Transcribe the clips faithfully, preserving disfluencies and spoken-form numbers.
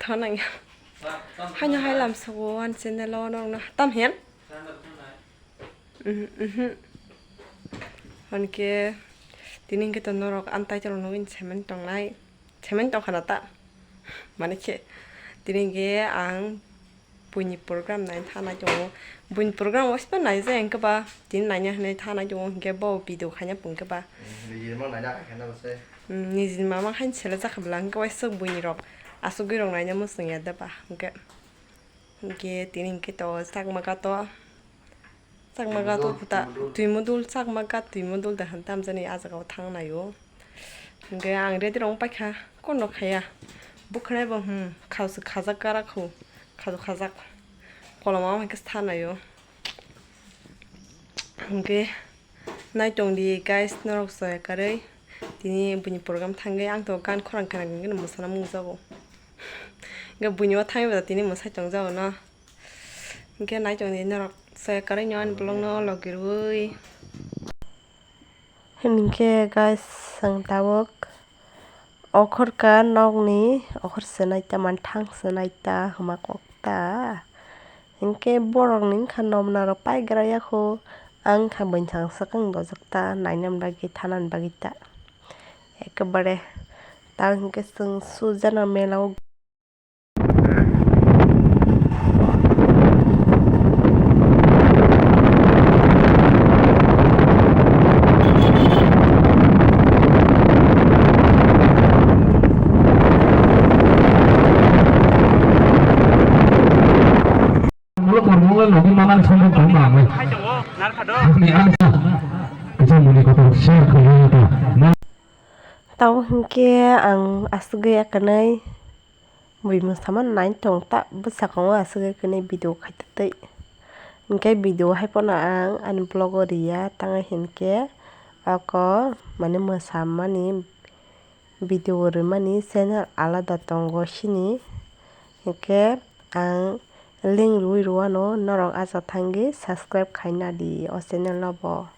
Hanang ya. Haino hai lam sugo ani channel o norokno tam hen. Mhm, mhm. Hwnkhe tini hwnkhe to norok ani title o nugwi saiman tongnai, saiman tongkha na ta? Mane khe tini hwnkhe ang buini program naina thanai tongo. Buini program waisba naijak hwnkhe ba tini naina hinwi thanai tongo, hwnkhe bo video khaina pung khe ba. Nijini mama khaini sele jakha bwla hwnkhe waisa buini rok asugwi rok naina muchung ya de ba hwnkhe. Hwnkhe tini hwnkhe to chakma kato. Chakma kato kuta twimodul, chakma kat twimodul da han tamjani ah jaga o thang naio. Hwnkhe ang ready rok wng paikha, kono khaya. Bwkhwnai bo, hmm, khaju khajak karak khu, khaju khajak. Koloma o hwnkhe sa naio. Hwnkhe naitong di guys, norok soya karwi. Tini buini program thangwi ang to gan khorang khorang hwnkhe mwsana mungjago. Hwnkhe buini o thangwi bo tini mwsai tongjago no. Hwnkhe naitong di norok soya karwi no ani vlog no logi rwui. Hinkhe guys, ang tabuk okhorka nokni okhor se naita, manthang se naita, hwma kok ta. Hinkhe borokni wngkha nomna rok paigra yakho, ang kha buini sang swkang dojak ta, nainani bagwi, thanani bagwi ta. Ekebare ta hinkhe chwng sujana mela o. Ulo kormo le logi manani somrok tong nang. Ani ani kisa muni kotor share khaina ta. Tamo hinkhe ang asugwi akanai bui mwsama nai tong ta bwskango asugwi akanai video khaitwi. Hinkhe video hai phano ang ani vlog o riya tangwi hinkhe oko mane mwsamani video rwmani channel alada tongo sini, hinkhe ang link rwui rwano norok acha thangwi subscribe khaina di o channel no bo.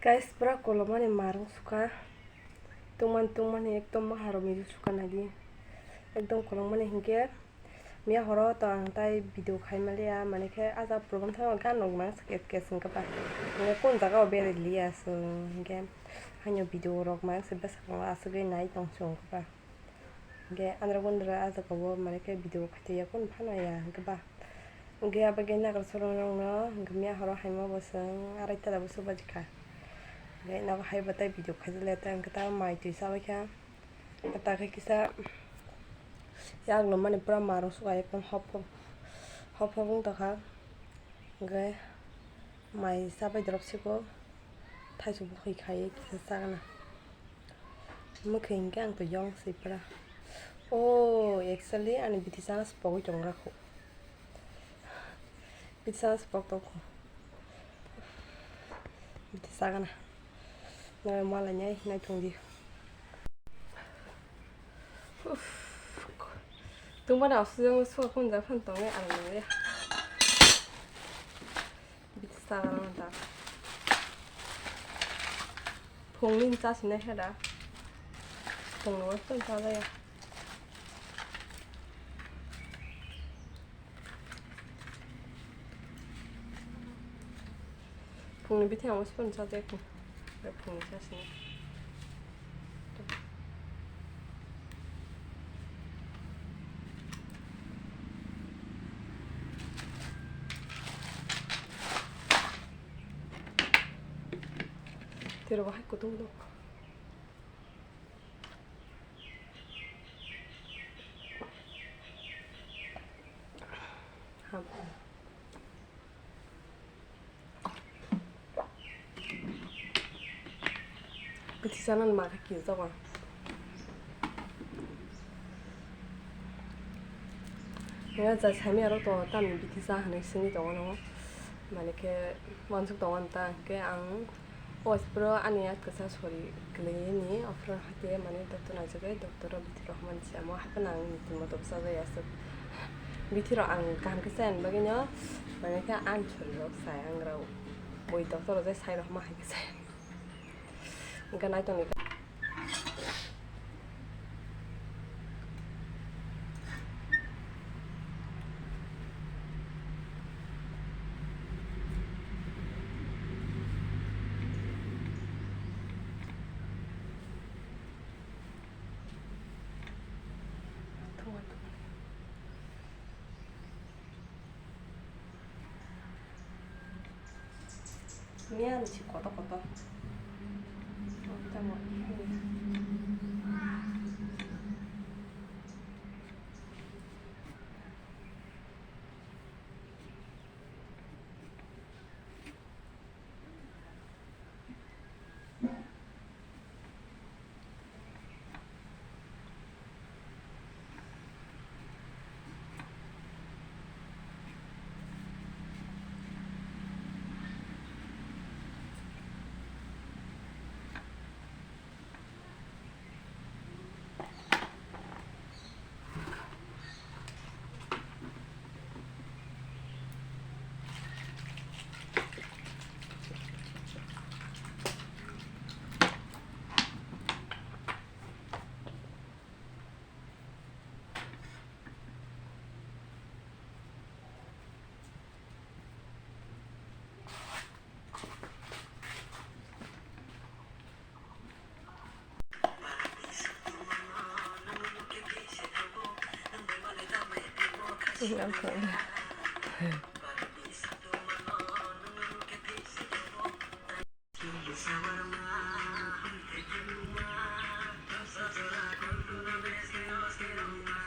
Guys, pura kolomani marung suka, tungmani tungmani ekdom maharok misu suka naidi, ekdom kolomani hinkhe. Miya horo to ang tai video khai maliya, mane khe ah jaga program thangma gan rok mangsa ket ket wngkha ba. Hingke kun jaga o berai liya chwng, hingke haino video rok mangsa bwskango asugwi nai tong chwng kha ba. Hingke andra gundra ah jaga o mane khe video khaitaiya kun phano ya hingke ba. Hingke abo khe nagar soro rok no hingke miya horo haima bo chwng arai ta da bwswk baji kha. Hingke nogo hai bo tai video khaijak le ta hingke ta mai twi chabai kha. Ta khe kisa yakno mani pura marung suka ekdom hop hop hop hop wng tongkha. Hingke mai chabai dorop siko thaichuk bo khai khai kisa chagana. Mwkhwi hingke ang to yong si pura. O actually ani bithi chana se pogwi tongra kho. Bithi chana se pok tong kho. Bithi chagana. Nai malai nai nai tong di. Uff. Tungba da oxygen suka kun ja phan tong nai ang nang ya. Bithi chagana ta. Phungni cha sinai khe da. Phungno tong cha ya. Phungni bithi ang spoon cha de phung. Phungni cha sini. Tero bahai kutung dok. Bithi chana ma khe kijago. Nang jai sami aro to tamni bithi cha hinwi sini tongo no. Mane khe wansuk tongo ta hwnkhe ang o aphuru ani yak kwchak sori kwlwini aphuru hati mane doctor naijagwi doctor o bithi rok mansi amo haphano ang nitini moto bwchajagwi aswk bithi rok ang kaham khe chayani bagwino mane khe ani sori rok sai ang rw bui doctor o jai sai rok ma hai khe chaya hwnkhe nai tongni. Miyan si koto koto. Tamo.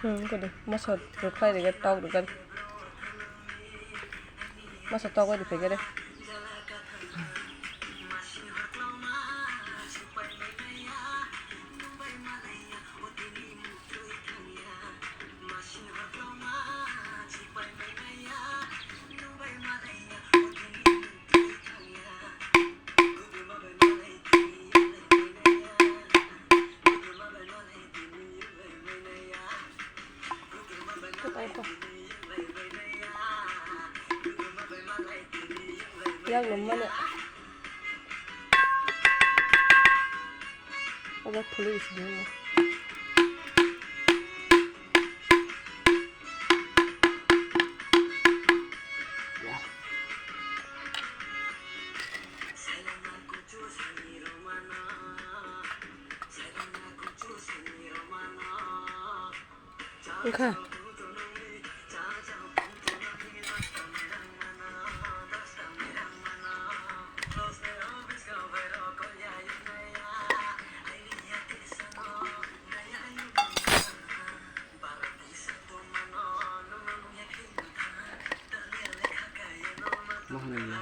Hmm, kodi masa rwkhlai rwgwi tok rwgwi. Masa tok bai rwkhlai gede. Yang lum mana? Obo police ni. Wngkha. Ma hwnwi ya?